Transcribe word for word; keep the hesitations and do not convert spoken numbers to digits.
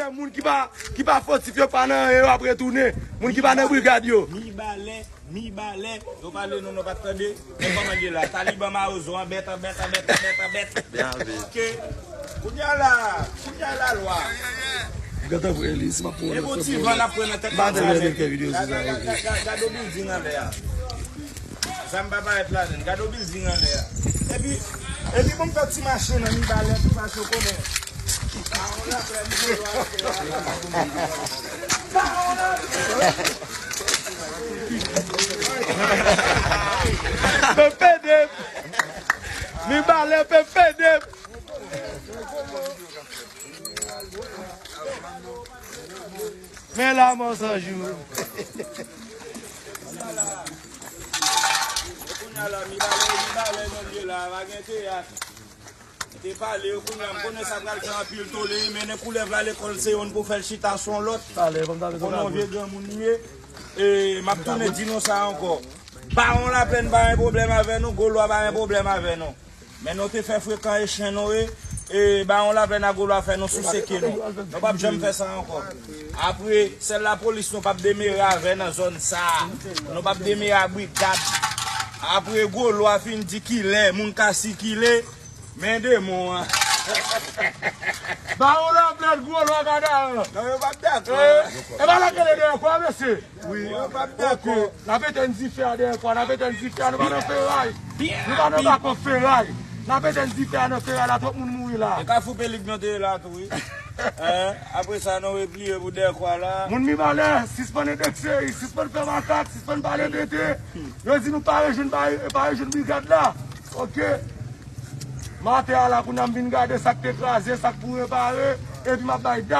Moun ki pa, ki pa fotif yo pa nan anyen, yo ap retounen. Moun ki pa nan brigad yo. Mibalè, Mibalè, yo pale nou, nou pa t tande. Men kòman l ye la? Taliban Mawozo, anbèt, anbèt, anbèt, anbèt, anbèt. Byen anvi. Ok. Kounye a la, kounye a la lwa. Gata vre li, si m ap pran. E bon ti van n ap pran nan tèt. M pa tande lè fè videyo sou sa. Gade, gade, gade yon bilding anlè a. Zam pa parèt ladann. Gade yon bilding anlè a. Epi, epi bon, m fè ti mache nan Mibalè, ti mache w konnen. Bawon Laplèn, Bawon Laplèn. Pepede. Mibalè, pepede. Men la mò san jou. Kounye a la, Mibalè, Mibalè, non, li la, pa gen teyat. Te pale yo, kounye a, m konnen sa pral fè anpil tole, mennen koulèv la lekòl, se youn pou fè l chita sou yon lòt. Konnen yon vye granmoun li ye. E, m ap tounen di nou sa ankò. Bawon Laplèn pa gen pwoblèm avè nou, Golwa pa gen pwoblèm avè nou. Men nou te fè frekan e chen nou ye, e Bawon Laplèn a Golwa fè nou souse ke nou. Nou p ap janm fè sa ankò. Apre, sèl lapolis nou p ap demere avè nan zòn sa a. Nou p ap demere a brigad. Apre Golwa fin di kilè moun ka sikile, men demon an. Bawon Laplèn, Golwa, Gadaran. Non, yo p ap dakò. E pa la kele dèyè kwa, mesye. Wi. Yo p ap dakò. Ok. N ap etenn dife a dèyè kwa, n ap etenn dife a, nou pa nan feray. Nou pa nan bako feray. N ap etenn dife a nan feray la, twòp moun mouri la. E Kafou Pelik nou te ye la tou, wi. Hein? Apre sa, nou repliye pou dèyè kwa la. Moun Mibalè, sispann endekse, sispann fè makak, sispann pale tenten. Yo di nou pa rejwenn, pa, pa rejwenn brigad la. Ok. Maten a la, kounye a m vin gade sa k te kraze, sa k pou repare, epi m ap bay dat.